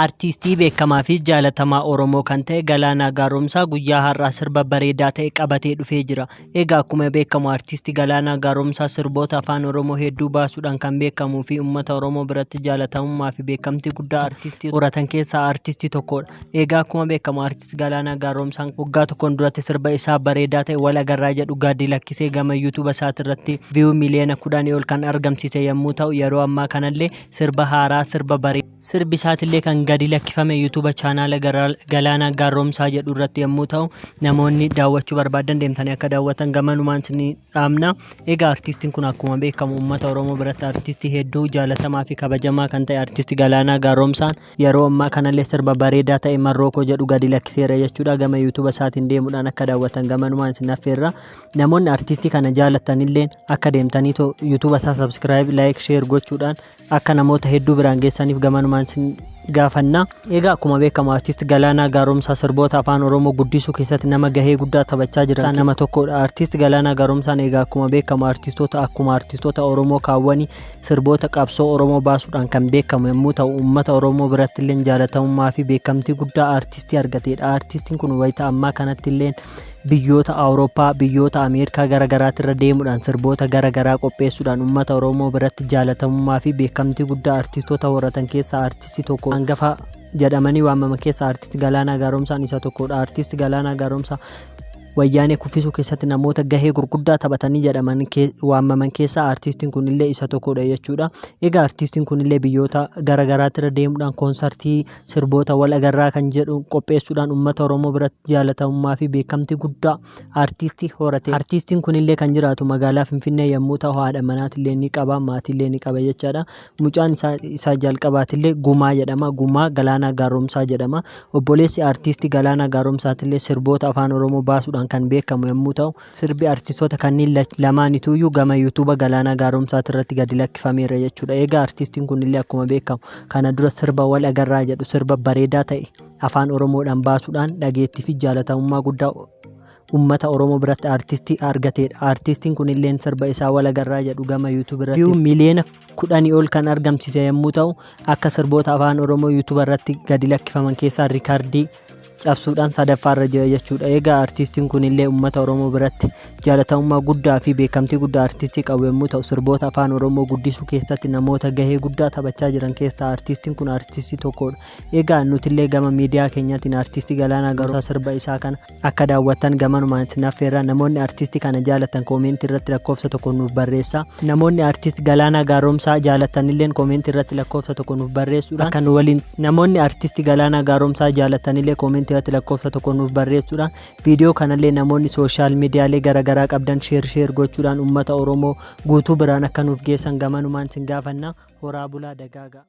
Artiistii beekamaa fi jaalatamaa Oromoo kan ta'e Galaanaa Gaaromsaa guyyaa har'aa sirba bareedaa ta'e qabatee dhufee jira. Egaa akkuma beekamu artiistii Galaanaa Gaaromsaa sirboota afaan Oromoo hedduu baasuudhaan kan beekamuu fi uummata Oromoo biratti jaalatamummaa fi beekamtii guddaa artiistii horatan keessaa artiistii tokkodha. Egaa akkuma beekamu artiistii Galaanaa Gaaromsaan waggaa tokkoon duratti sirba isaa bareedaa ta'e Wal Agarraa jedhu gadi lakkisee gama yuutuuba isaatirratti viyuu miliyoona 10 ol kan argamsiise yommuu ta'u, yeroo ammaa kanallee sirba haaraa sirba bareedaa sirbi isaatillee kan gadi lakkifame yuutuuba chaanaala Galaanaa Gaaromsaa jedhu irratti yommuu ta'u, namoonni daawwachuu barbaadan deemtanii akka daawwatan gamanumaan isin dhaamna. Egaa artiistiin kun akkuma beekamu uummata Oromoo biratti artiistii hedduu jaalatamaa fi kabajamaa kan ta'e artiistii Galaanaa Gaaromsaan yeroo ammaa kanallee sirba bareedaa ta'e Marrookoo jedhu gadi lakkiseera jechuudha. Gama yuutuuba isaatiin deemuudhaan akka daawwatan gamanumaan isin affeerra. Namoonni artiistii kana jaalatanillee akka deemtanii yuutuuba isaa sabskiraayib, laayik, sheer gochuudhaan akka namoota hedduu biraan geessaniif gamanumaan isin gaafanna. Egaa akkuma beekamu artiist Galaanaa Gaaromsaa sirboota afaan Oromoo guddisuu keessatti nama gahee guddaa taphachaa jira nama tokkodha. Artiist Galaanaa Gaaromsaan egaa akkuma beekamu artiistoota akkuma artiistoota Oromoo kaawwanii sirboota qabsoo Oromoo baasuudhaan kan beekamu yommuu ta'u, uummata Oromoo biratti illee jaalatamummaa fi beekamtii guddaa artiistii argatedha. Artiistiin kun wayita ammaa kanatti illee biyyoota Awurooppaa, biyyoota Ameerikaa gara garaatirra deemuudhaan sirboota gara garaa qopheessuudhaan uummata Oromoo biratti jaalatamummaa fi beekamtii guddaa artiistoota horatan keessaa artiistii tokko hangafa jedhamanii waamaman keessaa artiist Galaanaa Gaaromsaan isa tokkodha. Artiist Galaanaa Gaaromsaa wayyaanee kuffisuu keessatti namoota gahee gurguddaa taphatanii jedhaman waamaman keessaa artiistiin kunillee isa tokkodha jechuudha. Egaa artiistiin kunillee biyyoota gara garaatirra deemuudhaan koonsartii sirboota wal agarraa kan jedhu qopheessuudhaan uummata Oromoo biratti jaalatamummaa fi beekamtii guddaa artiistii horate. Artiistiin kunillee kan jiraatu magaalaa Finfinnee yommuu ta'u, haadha manaatillee ni qaba, maatiillee ni qaba jechaadha. Mucaan isaa jalqabaatillee Gumaa jedhama. Gumaa Galaanaa Gaaromsaa jedhama. Obboleessi artiistii Galaanaa Gaaromsaatillee sirboota afaan Oromoo baasuudhaan kan beekamu yommuu ta'u, sirbi artiistoota kanneen lamaanituyyuu gama yuutuuba Galaanaa Gaaromsaatirratti gadi lakkifameera jechuudha. Egaa artiistiin kunillee akkuma beekamu kana dura sirba Wal Agarraa jedhu sirba bareedaa ta'e afaan Oromoodhaan baasuudhaan dhageettii fi jaalatamummaa guddaa uummata Oromoo biratti artiistii argatedha. Artiistiin kunillee sirba isaa Wal Agarraa jedhu gama yuutuuba irratti viyuu miliyoona 10 ol kan argamsiise yommuu ta'u, akka sirboota afaan Oromoo yuutuuba irratti gadi lakkifaman keessaa riikaardii cabsuudhaan sadaffaarra jira jechuudha. Egaa artiistiin kunillee uummata Oromoo biratti jaalatamummaa guddaa fi beekamtii guddaa artiistii qabu yommuu ta'u, sirboota afaan Oromoo guddisuu keessatti namoota gahee guddaa taphachaa jiran keessaa artiistiin kun artiistii tokkodha. Egaa nutillee gama miidiyaa keenyaatiin artiistii Galaanaa Gaaromsaa sirba isaa kana akka daawwattan gamanumaan isin affeerra. Namoonni artiistii kana jaalatan koomentii irratti lakkoofsa tokko nuuf barreessaa. Namoonni artiistii Galaanaa Gaaromsaa jaalatanillee koomentii irratti lakkoofsa tokko nuuf barreessuudhaan akka nu waliin namoonni artiistii Galaanaa Gaaromsaa jaalatanillee koomentii irratti lakkoofsa tokko nuuf barreessuudhaan viidiyoo kanallee namoonni sooshaal miidiyaalee garaagaraa qabdan sheer sheer gochuudhaan uummata Oromoo guutuu biraan akka nuuf geessan gamanumaan isin gaafanna. Horaa bulaa dagaagaa.